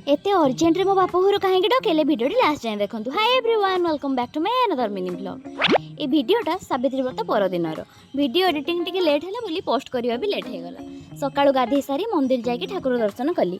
ଏତେ ଅର୍ଜେଣ୍ଟରେ ମୋ ବାପ ଘରୁ କାହିଁକି ଡକେଇଲେ, ଭିଡ଼ିଓଟି ଲାଷ୍ଟ ଯାଏଁ ଦେଖନ୍ତୁ। Hi everyone, welcome back to my another mini vlog. ଏ ଭିଡ଼ିଓଟା ସାବିତ୍ରୀ ବ୍ରତ ପରଦିନର। ଭିଡ଼ିଓ ଏଡ଼ିଟିଂ ଟିକେ ଲେଟ୍ ହେଲା ବୋଲି ପୋଷ୍ଟ କରିବା ବି ଲେଟ୍ ହେଇଗଲା। ସକାଳୁ ଗାଧେଇ ସାରି ମନ୍ଦିର ଯାଇକି ଠାକୁର ଦର୍ଶନ କଲି।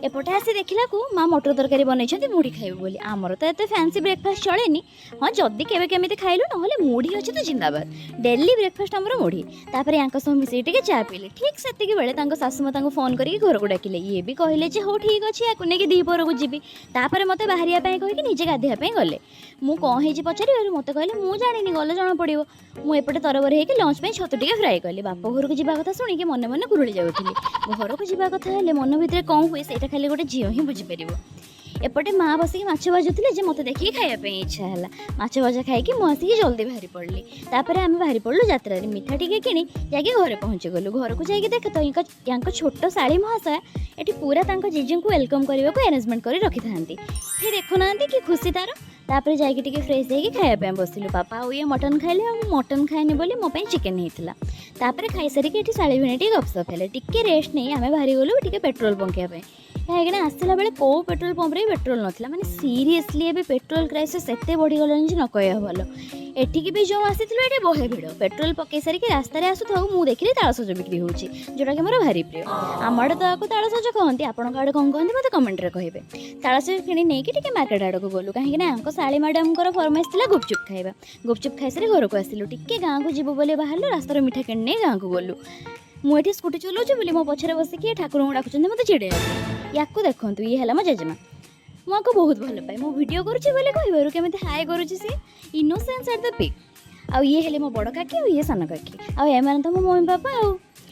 ଏପଟେ ଆସି ଦେଖିଲାକୁ ମା ମଟର ତରକାରୀ ବନେଇଛନ୍ତି ମୁଢ଼ି ଖାଇବୁ ବୋଲି। ଆମର ତ ଏତେ ଫ୍ୟାନ୍ସି ବ୍ରେକଫାଷ୍ଟ ଚଳେନି। ହଁ, ଯଦି କେବେ କେମିତି ଖାଇଲୁ, ନହେଲେ ମୁଢ଼ି ଅଛି ତ ଜିନ୍ଦାବାଦ। ଡେଲି ବ୍ରେକଫାଷ୍ଟ ଆମର ମୁଢ଼ି। ତାପରେ ୟାଙ୍କ ସହ ମିଶିକି ଟିକେ ଚା ପିଇଲି। ଠିକ୍ ସେତିକି ବେଳେ ତାଙ୍କ ଶାଶୁ ମା ତାଙ୍କୁ ଫୋନ୍ କରିକି ଘରକୁ ଡାକିଲେ। ଇଏ ବି କହିଲେ ଯେ ହଉ, ଠିକ୍ ଅଛି, ୟାକୁ ନେଇକି ଦ୍ୱିପହରକୁ ଯିବି। ତାପରେ ମୋତେ ବାହାରିବା ପାଇଁ କହିକି ନିଜେ ଗାଧୋଇବା ପାଇଁ ଗଲେ। ମୁଁ କ'ଣ ହେଇଛି ପଚାରିବାରୁ ମୋତେ କହିଲେ, ମୁଁ ଜାଣିନି, ଗଲେ ଜଣାପଡ଼ିବ। ମୁଁ ଏପଟେ ତରବର ହେଇକି ଲଞ୍ଚ ପାଇଁ ଛତୁ ଟିକେ ଫ୍ରାଏ କଲି। ବାପ ଘରକୁ ଯିବା କଥା ଶୁଣିକି ମନେ ମନେ କୁରୁଳି ଯାଉଥିଲି। ଘରକୁ ଯିବା କଥା ହେଲେ ମନ ଭିତରେ କ'ଣ ହୁଏ, ସେଇଟା ଖାଲି ଗୋଟେ ଝିଅ ହିଁ ବୁଝିପାରିବ। ଏପଟେ ମା ବସିକି ମାଛ ଭାଜୁଥିଲେ ଯେ ମୋତେ ଦେଖିକି ଖାଇବା ପାଇଁ ଇଚ୍ଛା ହେଲା। ମାଛ ଭଜା ଖାଇକି ମୁଁ ଆସିକି ଜଲ୍ଦି ବାହାରି ପଡ଼ିଲି। ତାପରେ ଆମେ ବାହାରି ପଡ଼ିଲୁ ଯାତ୍ରାରେ। ମିଠା ଟିକେ କିଣି ଯାଇକି ଘରେ ପହଞ୍ଚିଗଲୁ। ଘରକୁ ଯାଇକି ଦେଖେ ତ ୟାଙ୍କ ଛୋଟ ଶାଳୀ ମହାଶୟା ଏଠି ପୁରା ତାଙ୍କ ଜିଜୁଙ୍କୁ welcome କରିବାକୁ ଆରେଞ୍ଜମେଣ୍ଟ କରି ରଖିଥାନ୍ତି। ଏଠି ଦେଖୁନାହାନ୍ତି କି ଖୁସି ତାର। ତାପରେ ଯାଇକି ଟିକେ ଫ୍ରେଶ୍ ହେଇକି ଖାଇବା ପାଇଁ ବସିଲୁ। ବାପା ଆଉ ଇଏ ମଟନ୍ ଖାଇଲେ ଆଉ ମୁଁ ମଟନ୍ ଖାଏନି ବୋଲି ମୋ ପାଇଁ ଚିକେନ୍ ହେଇଥିଲା। ତାପରେ ଖାଇସାରିକି ଏଠି ଶାଳୀ ଭିଣେଇ ଟିକେ ଗପସପ ହେଲେ। ଟିକେ ରେଷ୍ଟ ନେଇ ଆମେ ବାହାରି ଗଲୁ ଟିକେ ପେଟ୍ରୋଲ ପକେଇବା ପାଇଁ, କାହିଁକିନା ଆସିଲା ବେଳେ କେଉଁ ପେଟ୍ରୋଲ ପମ୍ପରେ ବି ପେଟ୍ରୋଲ ନଥିଲା। ମାନେ ସିରିୟସଲି, ଏବେ ପେଟ୍ରୋଲ କ୍ରାଇସିସ୍ ଏତେ ବଢ଼ିଗଲାଣି ଯେ ନ କହିବା ଭଲ। ଏଠିକି ବି ଯେଉଁ ଆସିଥିଲୁ, ଏଠି ବହେ ଭିଡ଼। ପେଟ୍ରୋଲ ପକେଇ ସାରିକି ରାସ୍ତାରେ ଆସୁଥାଉ, ମୁଁ ଦେଖିଲି ତାଳସଜ ବିକ୍ରି ହେଉଛି, ଯେଉଁଟାକି ମୋର ଭାରି ପ୍ରିୟ। ଆମ ଆଡ଼େ ତ ଆକୁ ତାଳସଜ କହନ୍ତି। ଆପଣଙ୍କ ଆଡ଼େ କ'ଣ କହନ୍ତି, ମୋତେ କମେଣ୍ଟରେ କହିବେ। ତାଳସଜ କିଣି ନେଇକି ଟିକେ ମାର୍କେଟ ଆଡ଼କୁ ଗଲୁ, କାହିଁକିନା ଆଙ୍କ ଶାଳୀ ମ୍ୟାଡ଼ାମଙ୍କର ଫରମାଇଶ ଥିଲା ଗୁପଚୁପ୍ ଖାଇବା। ଗୁପଚୁପ୍ ଖାଇସାରି ଘରକୁ ଆସିଲୁ। ଟିକେ ଗାଁକୁ ଯିବୁ ବୋଲି ବାହାରିଲୁ, ରାସ୍ତାରେ ମିଠା କିଣି ନେଇ ଗାଁକୁ ଗଲୁ। ମୁଁ ଏଠି ସ୍କୁଟି ଚଲାଉଛି ବୋଲି ମୋ ପଛରେ ବସିକି ଏ ଠାକୁରଙ୍କୁ ଡାକୁଛନ୍ତି ମୋତେ ଚିଡ଼େଇବାକୁ। ୟାକୁ ଦେଖନ୍ତୁ, ଇଏ ହେଲା ମୋ ଜେଜେମା। ମୁଁ ଆକୁ ବହୁତ ଭଲ ପାଏ। ମୁଁ ଭିଡ଼ିଓ କରୁଛି ବୋଲି କହିବାରୁ କେମିତି ହାଏ କରୁଛି ସିଏ। Innocence at the peak. ଆଉ ଇଏ ହେଲେ ମୋ ବଡ଼ କାକି ଆଉ ଇଏ ସାନ କାକି ଆଉ ଏମାନେ ତ ମୋ ମମି ବାପା। ଆଉ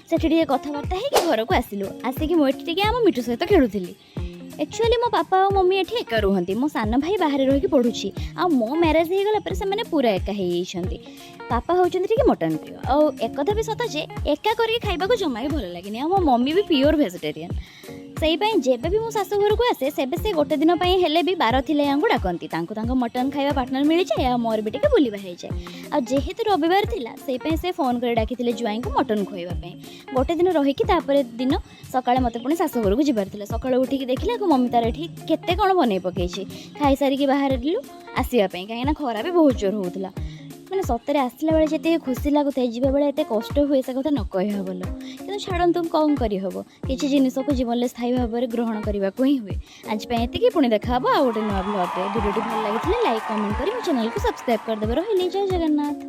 ସେଠି ଟିକେ କଥାବାର୍ତ୍ତା ହେଇକି ଘରକୁ ଆସିଲୁ। ଆସିକି ମୁଁ ଏଠି ଟିକେ ଆମ ମିଠୁ ସହିତ ଖେଳୁଥିଲି। ଆକ୍ଚୁଆଲି ମୋ ବାପା ଆଉ ମମି ଏଠି ଏକା ରୁହନ୍ତି। ମୋ ସାନ ଭାଇ ବାହାରେ ରହିକି ପଢ଼ୁଛି ଆଉ ମୋ ମ୍ୟାରେଜ୍ ହେଇଗଲା ପରେ ସେମାନେ ପୁରା ଏକା ହେଇଯାଇଛନ୍ତି। ବାପା ହେଉଛନ୍ତି ଟିକେ ମଟନ୍ ପ୍ରିୟ ଆଉ ଏକଥା ବି ସତ ଯେ ଏକା କରିକି ଖାଇବାକୁ ଜମା ବି ଭଲ ଲାଗେନି। ଆଉ ମୋ ମମି ବି ପିଓର ଭେଜିଟେରିଆନ୍। ସେଇ ପାଇଁ ଯେବେ ବି ମୁଁ ଶାଶୁ ଘରକୁ ଆସେ, ସେବେ ସେ ଗୋଟେ ଦିନ ପାଇଁ ହେଲେ ବି ବାର ଥିଲେ ୟାଙ୍କୁ ଡାକନ୍ତି। ତାଙ୍କୁ ତାଙ୍କ ମଟନ୍ ଖାଇବା ପାର୍ଟନର ମିଳିଯାଏ ଆଉ ମୋର ବି ଟିକେ ବୁଲିବା ହେଇଯାଏ। ଆଉ ଯେହେତୁ ରବିବାର ଥିଲା, ସେଇ ପାଇଁ ସେ ଫୋନ୍ କରି ଡାକିଥିଲେ ଜ୍ୱାଇଁଙ୍କୁ ମଟନ୍ ଖୁଆଇବା ପାଇଁ। ଗୋଟେ ଦିନ ରହିକି ତାପରେ ଦିନ ସକାଳେ ମୋତେ ପୁଣି ଶାଶୁ ଘରକୁ ଯିବାର ଥିଲା। ସକାଳୁ ଉଠିକି ଦେଖିଲାକୁ ମମି ତାର ଏଠି କେତେ କ'ଣ ବନେଇ ପକେଇଛି। ଖାଇସାରିକି ବାହାରିଲୁ ଆସିବା ପାଇଁ, କାହିଁକିନା ଖରା ବି ବହୁତ ଜୋର ହେଉଥିଲା। ମାନେ ସତରେ ଆସିଲା ବେଳେ ଯେତିକି ଖୁସି ଲାଗୁଥାଏ, ଯିବା ବେଳେ ଏତେ କଷ୍ଟ ହୁଏ, ସେ କଥା ନ କହିବା ଭଲ। କିନ୍ତୁ ଛାଡ଼ନ୍ତୁ, କ'ଣ କରିହେବ? କିଛି ଜିନିଷକୁ ଜୀବନରେ ସ୍ଥାୟୀ ଭାବରେ ଗ୍ରହଣ କରିବାକୁ ହିଁ ହୁଏ। ଆଜି ପାଇଁ ଏତିକି। ପୁଣି ଦେଖା ହେବ ଆଉ ଗୋଟେ ନୂଆ ବ୍ଲଗ୍ରେ। ଭିଡ଼ିଓଟି ଭଲ ଲାଗିଥିଲେ ଲାଇକ୍, କମେଣ୍ଟ କରି ମୋ ଚ୍ୟାନେଲକୁ ସବସ୍କ୍ରାଇବ୍ କରିଦେବେ। ରହିଲି, ଜୟ ଜଗନ୍ନାଥ।